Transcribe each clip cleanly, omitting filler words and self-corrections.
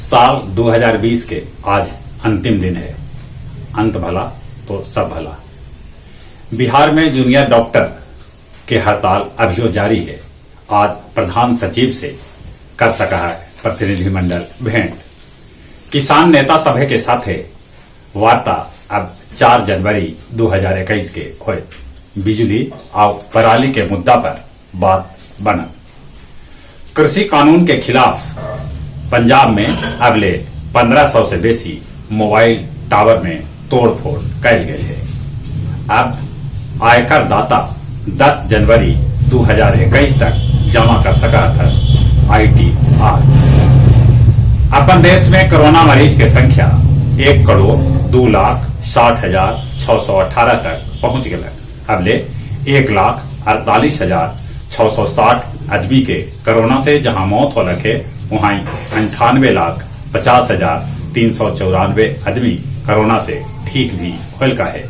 साल 2020 के आज अंतिम दिन है। अंत भला तो सब भला। बिहार में जूनियर डॉक्टर के हड़ताल अभियो जारी है। आज प्रधान सचिव से कर सका है प्रतिनिधिमंडल भेंट। किसान नेता सभा के साथे वार्ता अब 4 जनवरी 2021 के होए। बिजली और पराली के मुद्दा पर बात बनल। कृषि कानून के खिलाफ पंजाब में अबले 1500 से बेसी मोबाइल टावर में तोड़फोड़ कैल गेल है। अब आयकर दाता 10 जनवरी 2021 तक जमा कर सका था आईटीआर। अपन देश में कोरोना मरीज के संख्या 1,02,60,618 तक पहुंच गलक। अबले 1,48,660 आदमी के कोरोना से जहां मौत होलक है, वहां 98,50,394 आदमी कोरोना से ठीक भी होलका है।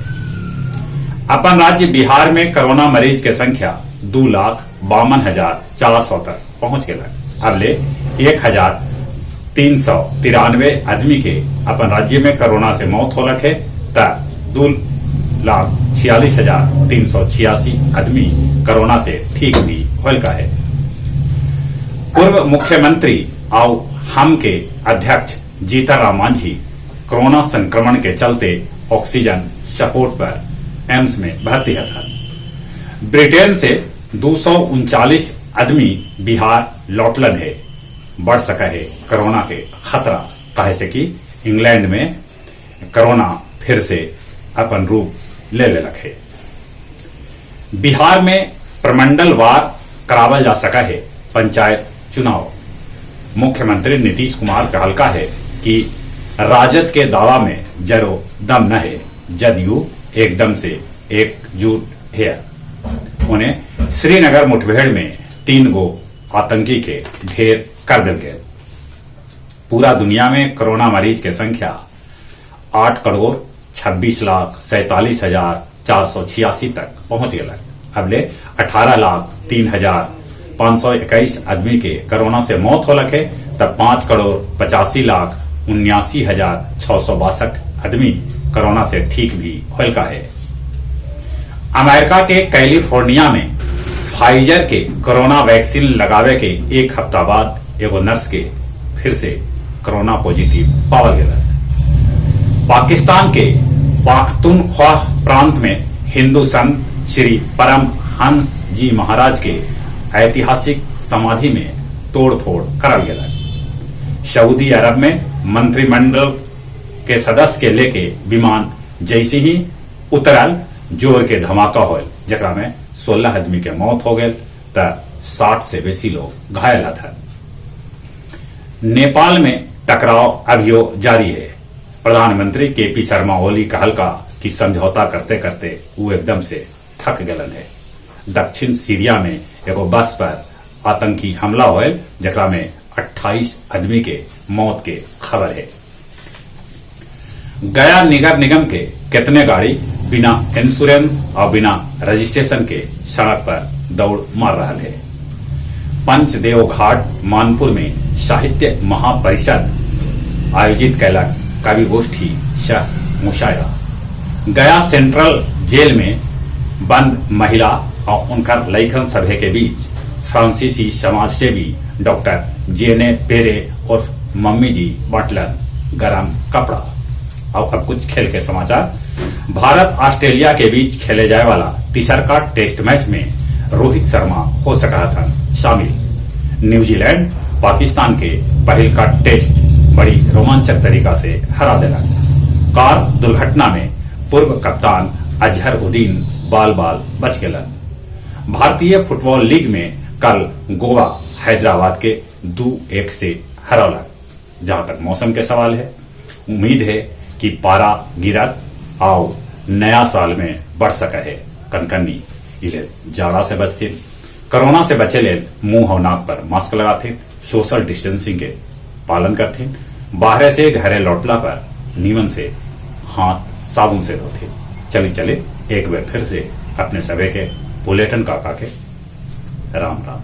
अपन राज्य बिहार में कोरोना मरीज के संख्या 2,52,400 तक पहुंच गलक। अबले 1,393 आदमी के अपन राज्य में कोरोना से मौत होलक है त 2,46,386 आदमी कोरोना से ठीक भी होलका है। पूर्व मुख्यमंत्री और हम के अध्यक्ष जीतन राम मांझी कोरोना संक्रमण के चलते ऑक्सीजन सपोर्ट पर एम्स में भर्ती था। ब्रिटेन से 239 आदमी बिहार लौटलन है। बढ़ सका है कोरोना के खतरा, काहे से कि इंग्लैंड में कोरोना फिर से अपन रूप ले लेलक है। बिहार में प्रमंडलवार करावल जा सका है पंचायत चुनाव। मुख्यमंत्री नीतीश कुमार कहलका है कि राजद के दावा में जरो दम न है, जदयू एकदम से एकजुट है। उन्हें श्रीनगर मुठभेड़ में 3 गो आतंकी के ढेर कर दिल गए। पूरा दुनिया में कोरोना मरीज के संख्या 8,26,47,486 तक पहुंच गया। अबले 18,03,521 आदमी के कोरोना से मौत होलक है तब 5,85,79,662 आदमी कोरोना से ठीक भी होलका है। अमेरिका के कैलिफोर्निया में फाइजर के कोरोना वैक्सीन लगावे के एक हफ्ता बाद एगो नर्स के फिर से कोरोना पॉजिटिव पावल गया। पाकिस्तान के पाख्तूनख्वा प्रांत में हिंदू संत श्री परमहंस जी महाराज के ऐतिहासिक समाधि में तोड़फोड़ करल गया। सऊदी अरब में मंत्रिमंडल के सदस्य के लेके विमान जैसे ही उतरल, जोर के धमाका होल, जकरा में 16 आदमी के मौत हो गए त 60 से बेसी लोग घायल था। नेपाल में टकराव अभियो जारी है। प्रधानमंत्री के पी शर्मा ओली कहलका कि समझौता करते करते वो एकदम से थक गलन है। दक्षिण सीरिया में एगो बस पर आतंकी हमला होल, जकरा में 28 आदमी के मौत के खबर है। गया नगर निगम के कितने गाड़ी बिना इंश्योरेंस और बिना रजिस्ट्रेशन के सड़क पर दौड़ मार रहा है। पंचदेव घाट मानपुर में साहित्य महापरिषद आयोजित कैलक कवि गोष्ठी सह मुशायरा। गया सेंट्रल जेल में बंद महिला और उनकर लैखन सभा के बीच फ्रांसीसी समाजसेवी डॉक्टर जेने पेरे और मम्मी जी बांटलन गरम कपड़ा। और अब कुछ खेल के समाचार। भारत ऑस्ट्रेलिया के बीच खेले जाए वाला तीसरका टेस्ट मैच में रोहित शर्मा हो सका था शामिल। न्यूजीलैंड पाकिस्तान के पहल का टेस्ट बड़ी रोमांचक तरीका से हरा दिला। कार दुर्घटना में पूर्व कप्तान अजहरुद्दीन बाल बाल बच गए। भारतीय फुटबॉल लीग में कल गोवा हैदराबाद के 2-1 से हरौला। जहां तक मौसम के सवाल है, उम्मीद है कि पारा गिरत आओ नया साल में बढ़ सका है कनकन्नी। इले जाड़ा से बचते, कोरोना से बचे ले मुंह और नाक पर मास्क लगाते, सोशल डिस्टेंसिंग के पालन करते, बाहर से घरे लौटला पर नीमन से हाथ साबुन से धोते। चले चले एक बार फिर से अपने सभे के बुलेटिन काका के राम राम।